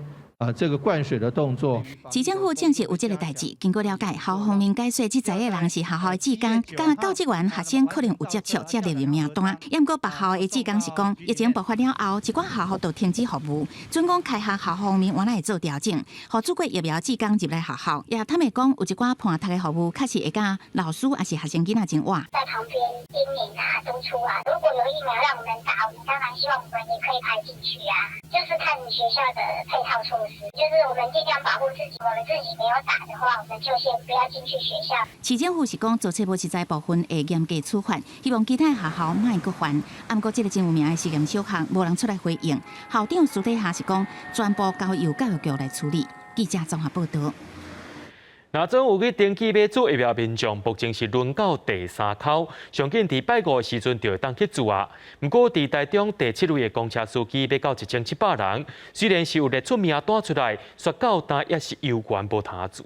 這個灌水的動作。市政府證實有這个代誌。經過了解，學校方面解說，這十个人是學校的志工，佮教職員學生可能有接觸，才列入名單。毋過別校的志工是講，疫情爆發了後，一寡學校就停止服務，準講開學學校方面原來會做調整，予注過疫苗志工入來學校。也坦白講，有一寡伴讀的服務，確實會佮老師抑是學生囡仔真倚。在旁邊叮嚀啊、督促啊，如果有疫苗讓我們打，我們當然希望我們也可以排進去啊。就是看學校的配套措施，就是我們盡量保護自己，我們自己沒有打的話，我們就先不要進去學校。市政府是講做冊無實在部分會嚴格處罰，希望其他學校莫閣犯。毋過這个真有名的實驗小學無人出來回應，校長私底下是講全部交由教育局來處理。記者綜合報道。若總有去登記欲注疫苗民眾，目前是輪到第三口，上緊佇拜五的時陣就會當去注啊。毋過佇台中第七類的公車司機欲到1700人，雖然是有列出名單出來，煞到今也是猶原無通注。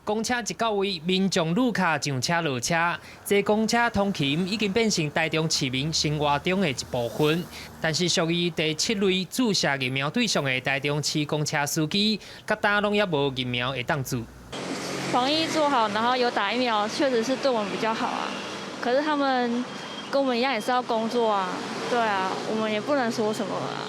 公車一到位，民眾愈卡上車落車，坐公車通勤已經變成台中市民生活中的一部分。但是屬於第七類注射疫苗對象的台中市公車司機，到今攏猶無疫苗會當注。防疫做好，然後有打疫苗，確實是對我們比較好啊。可是他們跟我們一樣也是要工作啊，對啊，我們也不能說什麼啊。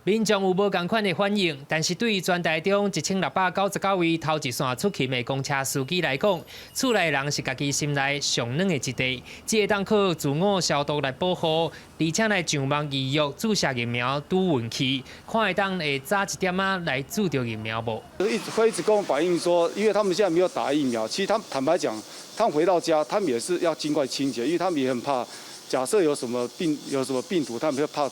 民眾有無仝款的反應，但是對於全台中1699位頭一線出勤的公車司機來講，厝內人是家己心內上軟的一塊，只會當靠自我消毒來保護，而且來上網預約注射疫苗拄運氣，看會當會早一點仔來注著疫苗無？一直會一直跟我反映說，因為他們現在沒有打疫苗，其實他們坦白講，他們回到家，他們也是要盡快清潔，因為他們也很怕，假設有什麼病有什麼病毒，他們會怕。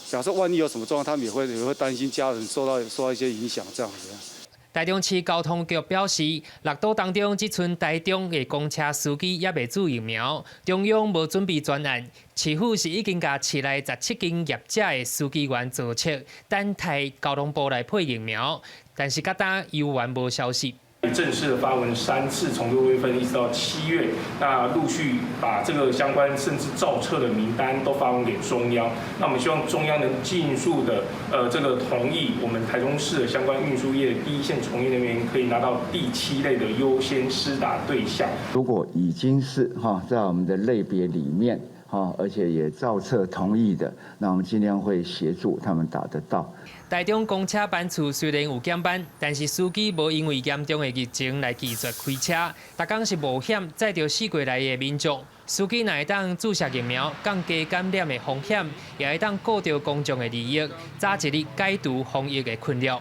假設萬一有什麼狀況，他們也會擔心家人受到一些影響，這樣子。台中市交通局表示，六都當中只賰台中的公車司機猶未注疫苗，中央無準備專案，市府是已經共市內17間業者的司機員做測，等待交通部來配疫苗，但是到今猶原無消息。正式的發文三次，從6月份一直到7月，那陸續把這個相關甚至造冊的名單都發文給中央。那我們希望中央能盡速的，這個同意我們台中市的相關運輸業第一線從業人員可以拿到第七類的優先施打對象。如果已經是哈在我們的類別裡面哈，而且也造冊同意的，那我們盡量會協助他們打得到。台中公車班次雖然有減班，但是司機無因為嚴重的疫情來拒絕開車。逐工是冒險載著四界來的民眾，司機若會當注射疫苗，降低感染的風險，也會當顧著公眾的利益，早一日解除防疫的困擾。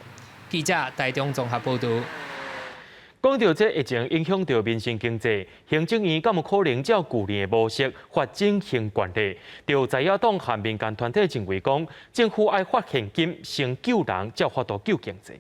記者台中綜合報導。講到這疫情影響著民生經濟，行政院敢有可能照舊年的模式發振興券咧？就在野黨和民間團體認為講，政府愛發現金先救人，才有法度救經濟。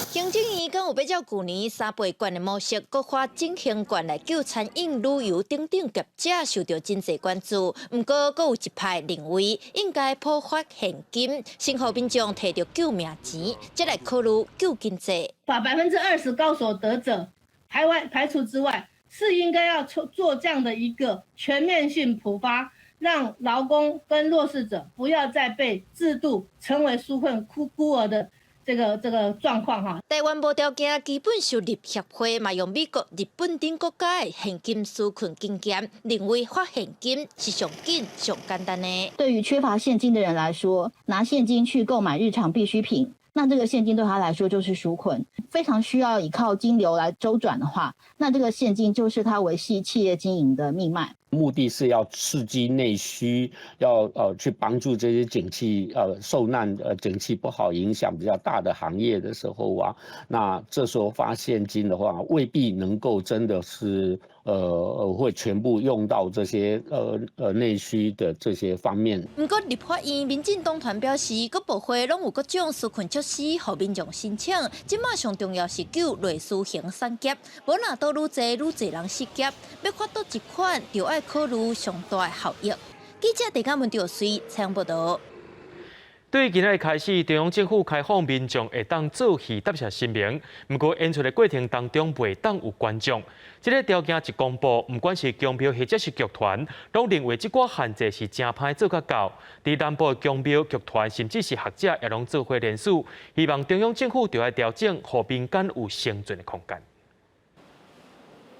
行政院敢有欲照舊年三倍券的模式，閣發振興券來救餐飲、旅遊等等業者，受著真濟關注。毋過，閣有一派認為應該普發現金，先予民眾提著救命錢，才來考慮救經濟。把20%高所得者排外排除之外，是應該要做做這樣的一個全面性普發，讓勞工跟弱勢者不要再被制度成為紓困孤兒的這個狀況哈。台灣無條件基本收入協會嘛，用美國、日本等國家的現金紓困經驗，認為發現金是上緊、上簡單的。對於缺乏現金的人來說，拿現金去購買日常必需品，那這個現金對他來說就是紓困。非常需要依靠金流來週轉的話，那這個現金就是他維繫企業經營的命脈。目的是要刺激內需，要去幫助這些景氣受難景氣不好影響比較大的行業的時候啊，那這時候發現金的話，未必能夠真的是會全部用到這些內需的這些方面。毋過立法院民進黨團表示，各部會攏有各種紓困措施，予民眾申請。這馬上重要是救類似型產業，無若倒愈濟愈濟人失業，欲發倒一款，就愛考慮上大的效益。記者鄭家文吊水採訪報導。對今仔日開始，中央政府開放民眾會當做戲答謝神明，毋過演出的過程當中袂當有觀眾。這个條件一公布，毋管是宮廟或者是劇團，攏認為這寡限制是誠歹做甲到。佇南部的宮廟、劇團，甚至是學者，也攏做伙聯署，希望中央政府著愛調整，予民間有生存的空間。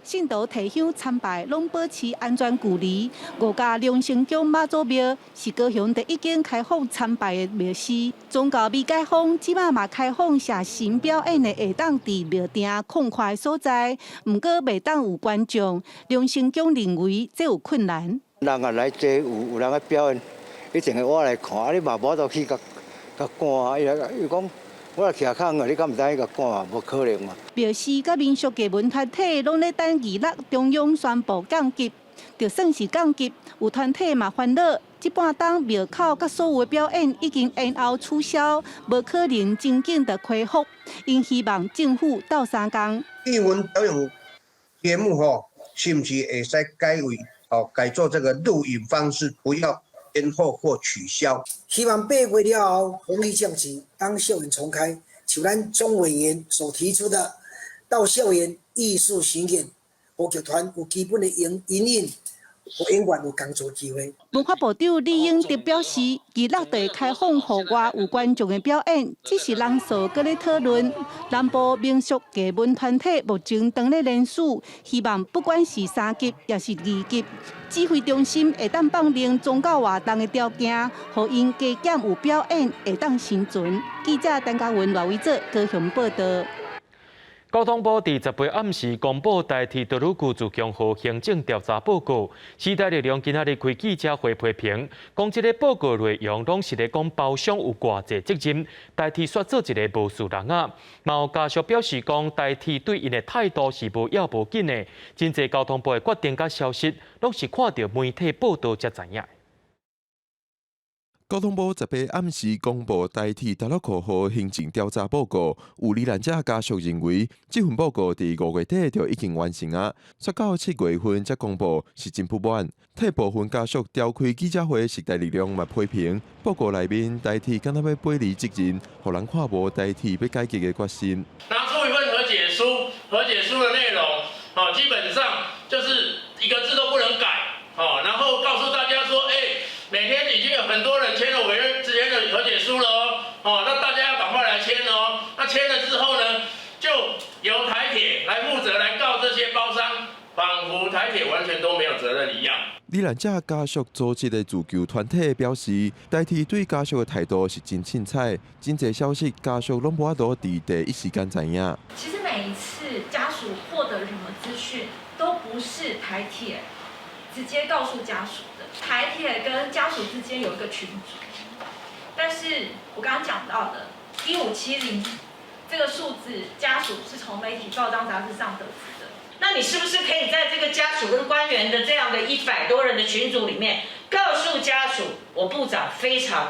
信徒提香參拜，攏保持安全距離。五家龍成宮媽祖廟是高雄第一間開放參拜的廟寺。宗教未解封，這馬嘛開放社神表演的會當佇廟埕空曠所在，毋過袂當有觀眾。龍成宮認為這有困難。人啊來這有人咧表演，一定會我來看，啊你嘛無法度去共共趕啊，伊講。我來徛較遠，你敢毋知去共趕啊？無可能嘛。廟寺佮民俗藝文團體攏咧等二六中央宣布降級，就算是降級，有團體嘛煩惱，這半冬廟口佮所有的表演已經延後取消，無可能真緊的恢復。𪜶希望政府鬥相共。藝文表演節目吼，是毋是會使改為哦改做這個錄影方式，不要延後或取消？希望8月了後，防疫降級，當校園重開，像咱鍾委員所提出的，到校園藝術巡演，予劇團有基本的營營運，予演員有工作機會。文化部長李永得表示，預六地開放戶外有觀眾的表演，只是人數閣咧討論。南部民俗藝文團體目前當咧聯署，希望不管是三級抑是二級，指揮中心會當放寬宗教活動的條件，予𪜶加減有表演會當生存。記者陳嘉文、賴偉哲高雄報道。交通部佇18暗時公布台鐵多魯閣自強號行政調查報告，時代力量今仔日開記者會批評，講這個報告內容攏是咧講包商有偌濟責任，台鐵煞做一个無事人仔。嘛有家屬表示講，台鐵對𪜶的態度是無要無緊的，真濟交通部的決定佮消息，攏是看著媒體報道才知影。交通部18暗時公布台鐵太魯閣號行政調查報告，有罹難者家屬認為，這份報告佇5月底就已經完成啊，煞到7月份才公布，是真不滿。替部分家屬召開記者會，時代力量嘛批評報告內面台鐵敢若欲背離責任，予人看無台鐵欲改革的決心。拿出一份和解書，和解書的內容，哦，基本上就是一個字都不能改，哦，然後告訴大家說，每天已經有很多人簽了委任之前的和解書了哦，哦，那大家要趕快來簽哦。那簽了之後呢，就由台鐵來負責來告這些包商，仿佛台鐵完全都沒有責任一樣。罹難者家屬組織的自救團體表示，台鐵對家屬的態度是真凊彩，真濟消息家屬攏無法度佇第一時間知影。其實每一次家屬獲得什麼資訊，都不是台鐵直接告訴家屬的。台鐵跟家屬之間有一個群組，但是我剛剛講到的1570這個數字，家屬是從媒體報章雜誌上得知的。那你是不是可以在這個家屬跟官員的這樣的100多人的群組裡面，告訴家屬，我部長非常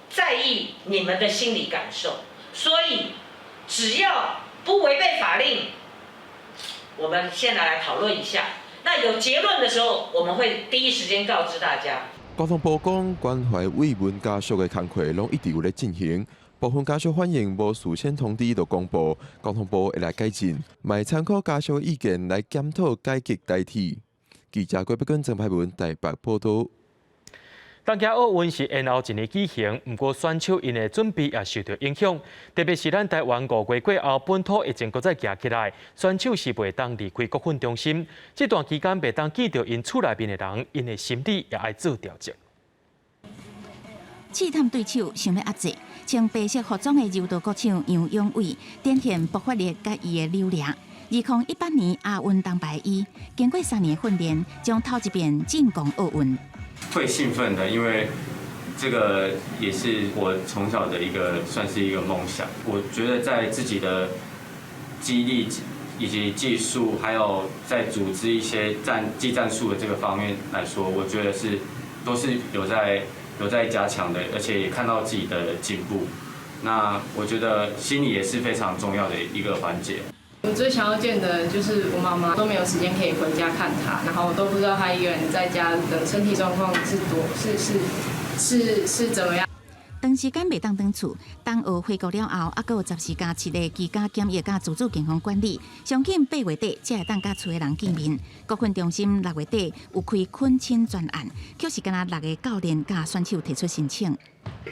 在意你們的心理感受，所以只要不違背法令，我們先來討論一下。那有結論的時候，我們會第一時間告知大家。交通部講，關懷慰問家屬的工課攏一直有咧進行。部分家屬反映無事先通知就公布，交通部會來改進，嘛會參考家屬意見來檢討改革台鐵。記者郭碧君、曾派文台北報道。東京奧運是延後一年舉行，毋過選手𪜶的準備也受著影響，特別是咱台灣5月過後本土疫情閣再行起來，選手是袂當離開國訓中心，這段期間袂當見著𪜶厝內面的人，𪜶的心理也愛做調整。試探對手想欲壓制，穿白色服裝的柔道國手楊勇緯展現爆發力佮伊的扭力。2018年亞運銅牌伊，經過3年訓練，將頭一遍進攻奧運。會興奮的，因為這個也是我從小的一個算是一個夢想。我覺得在自己的肌力以及技術，還有在組織一些技戰術的這個方面來說，我覺得是都是有在加強的，而且也看到自己的進步。那我覺得心理也是非常重要的一個環節。我最想要見的就是我媽媽，都沒有時間可以回家看她，然後我都不知道她一個人在家的身體狀況是多是是是是怎麼樣。長時間袂當轉厝，冬奧回國了後，猶閣有14+7個居家檢疫佮自主健康管理。上緊8月底才會當佮厝的人見面。國訓中心6月底有開懇親專案，卻是干焦6个教練佮選手提出申請，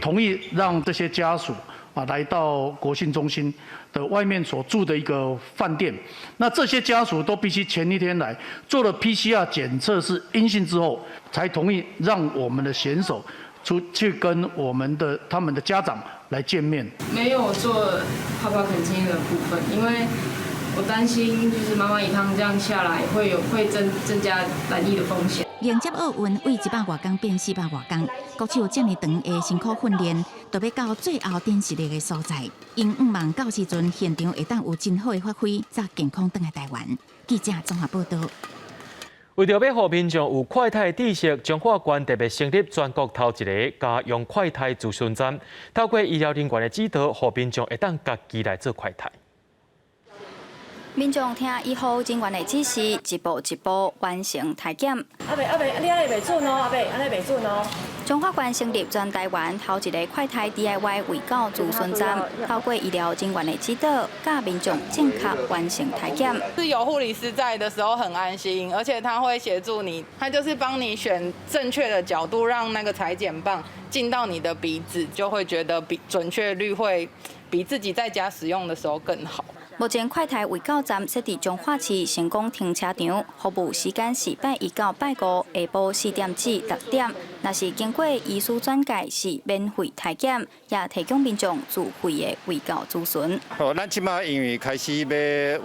同意讓這些家屬啊來到國訓中心的外面所住的一個飯店，那這些家屬都必須前一天來做了 PCR 檢測是陰性之後，才同意讓我們的選手出去跟我們的他們的家長來見面。沒有做爸爸懇親的部分，因為我擔心就是媽媽一趟這樣下來會有會增加染疫的風險。迎接奧運，為100外公變400外公，國手遮爾長的辛苦訓練，都欲到最後展實力的所在。𪜶向望到時陣現場會當有真好的發揮，才健康轉來台灣。記者綜合報道。為著欲予民眾有快篩知識，彰化縣特別成立全國頭一个家用快篩諮詢站，透過醫療人員的指導，予民眾會當家己來做快篩。民眾聽醫護人員的指示，一步一步完成篩檢。阿伯阿伯，你按呢袂準哦，阿伯按呢袂準哦。彰化縣成立全台灣頭一个快篩 DIY 衛教諮詢站，透過醫療人員的指導，教民眾正確完成篩檢。是有護理師在的時候很安心，而且他會協助你，他就是幫你選正確的角度，讓那個採檢棒進到你的鼻子，就會覺得比準確率會比自己在家使用的時候更好。目前快篩衛教站設佇彰化市成功停車場，服務時間是拜一到拜五下晡4點至6點。若是經過醫師轉介是免費篩檢，也提供民眾自費的衛教諮詢。哦，咱這擺因為開始欲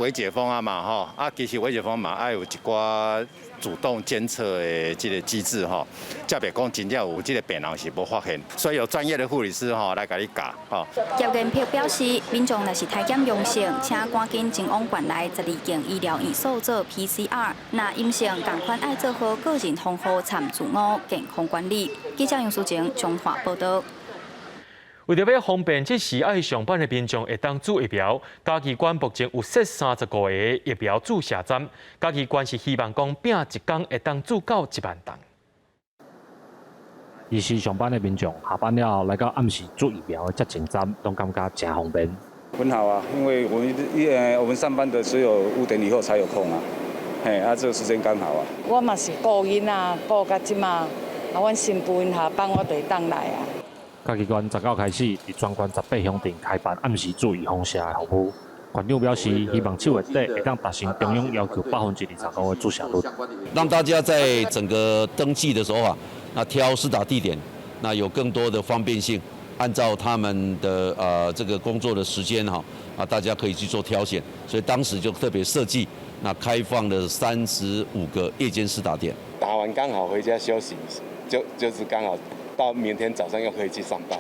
微解封啊嘛，吼，啊，其實微解封嘛愛有一寡主動監測的這個機制吼，才袂講真正有這個病人是無發現，所以有專業的護理師吼來共你教吼。葉元碧表示，民眾若是篩檢陽性，請趕緊前往縣內12間醫療院所做 PCR，若陰性，仝款愛做好個人防護參自我健康管理。記者楊淑晴彰化報導。為著欲方便這時愛上班的民眾會當注疫苗，嘉義縣目前有設35個疫苗注射站。嘉義縣是希望講拚一工會當注到1萬針。伊是上班的民眾下班了後來到暗時注疫苗的接種站，攏感覺誠方便。很好啊，因為我們一我們上班的只有5點以後才有空啊，嘿，啊，這個時間剛好啊。我嘛是顧囡仔，顧到這馬，啊，阮新婦𪜶下班我就會當來啊。嘉義縣19開始，佇全縣18鄉鎮開辦暗時注預防射的服務。縣長表示，希望7月底會當達成中央要求25%的注射率。讓大家在整個登記的時候啊，那挑施打地點，那有更多的方便性，按照他們的這個工作的時間哈，啊大家可以去做挑選，所以當時就特別設計，那開放了35個夜間施打點。打完剛好回家休息，就是剛好到明天早上又可以去上班。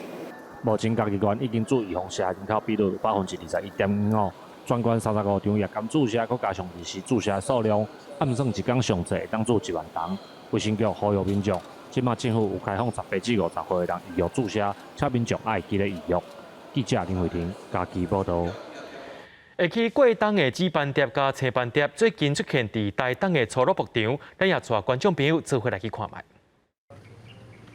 目前嘉義縣已經注預防射人口比率21.5%，全縣35場夜間注射，閣加上日時注射數量，按算一工上濟會當注1萬針。衛生局呼籲民眾，這馬政府有開放18至50歲的人預約注射，請民眾愛記得預約。記者林慧婷嘉義報導。會去過冬的紫斑蝶佮青斑蝶，最近出現佇台東的粗魯牧場，咱也帶觀眾朋友做伙來去看覓。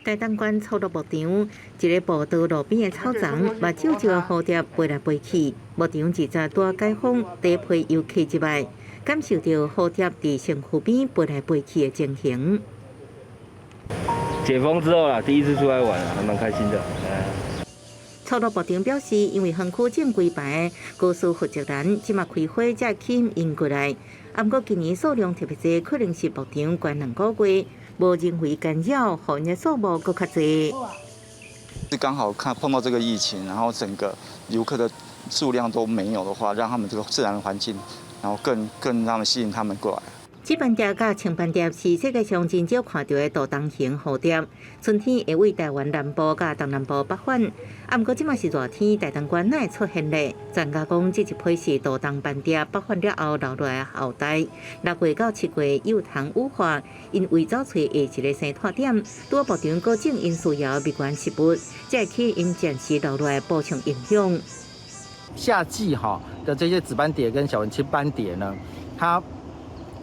台東縣粗魯牧場，一个步道路邊的草叢，目睭石的蝴蝶飛來飛去。牧場20拄解封，第一批遊客入來，感受著蝴蝶佇身軀邊飛來飛去的情形。解封之後啊，第一次出來玩，還蠻開心的。粗魯牧場表示，因為園區正規排公司負責人這馬開會才吸引過來。啊，毋過今年數量特別濟，可能是牧場關兩個月，無人為干擾，予𪜶的數目閣較濟。是剛好看碰到這個疫情，然後整個遊客的數量都沒有的話，讓他們這個自然環境，然後更讓吸引他們過來。紫斑蝶佮青斑蝶是世界上真少看著的渡冬型蝴蝶，春天會對台灣南部佮東南部北返。啊，毋過這馬是熱天，台東縣哪會出現咧？專家講，這一批是渡冬斑蝶北返了後留落來的後代。6月到7月幼蟲羽化，𪜶為走揣下一个生態點，拄牧場閣種𪜶需要的蜜源食物，才會去𪜶暫時留落來補充營養。夏季哈的這些紫斑蝶跟小紋青斑蝶呢，它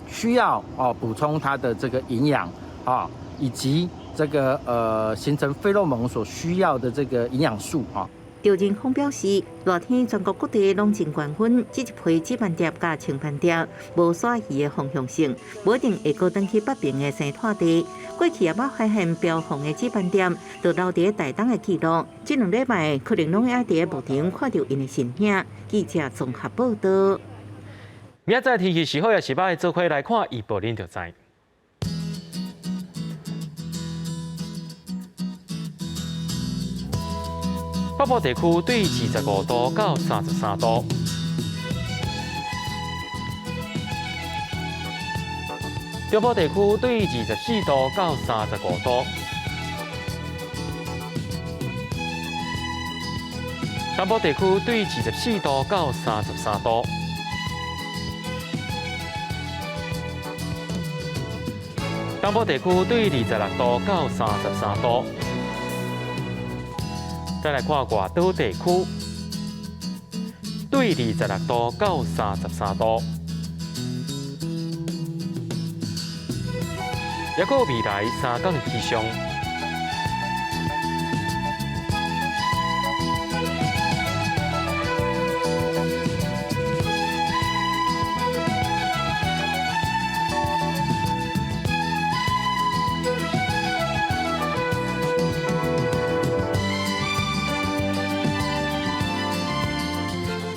需要哦補充它的這個營養啊，以及這個形成費洛蒙所需要的這個營養素啊。趙仁峰表示，熱天全國各地攏真高溫，這一批紫斑蝶佮青斑蝶無徙移的方向性，無一定會閣轉去北邊的生態地。過去也捌發現標紅的紫斑蝶，就留佇台東的記錄。這兩禮拜可能攏會佇牧場看著𪜶的身影。記者綜合報導。明仔載天氣是好抑是䆀，做伙來看預報，恁就知。北部地區對25度到33度，中部地區對24度到35度，南部地區對24度到33度。東部地區對26度到33度。再來看外島地區，對26度到33度。抑閣未來3工氣象。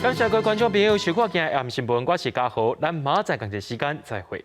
感謝各位觀眾朋友收看今日暗新聞，我是嘉豪，咱明仔載仝一時間再會。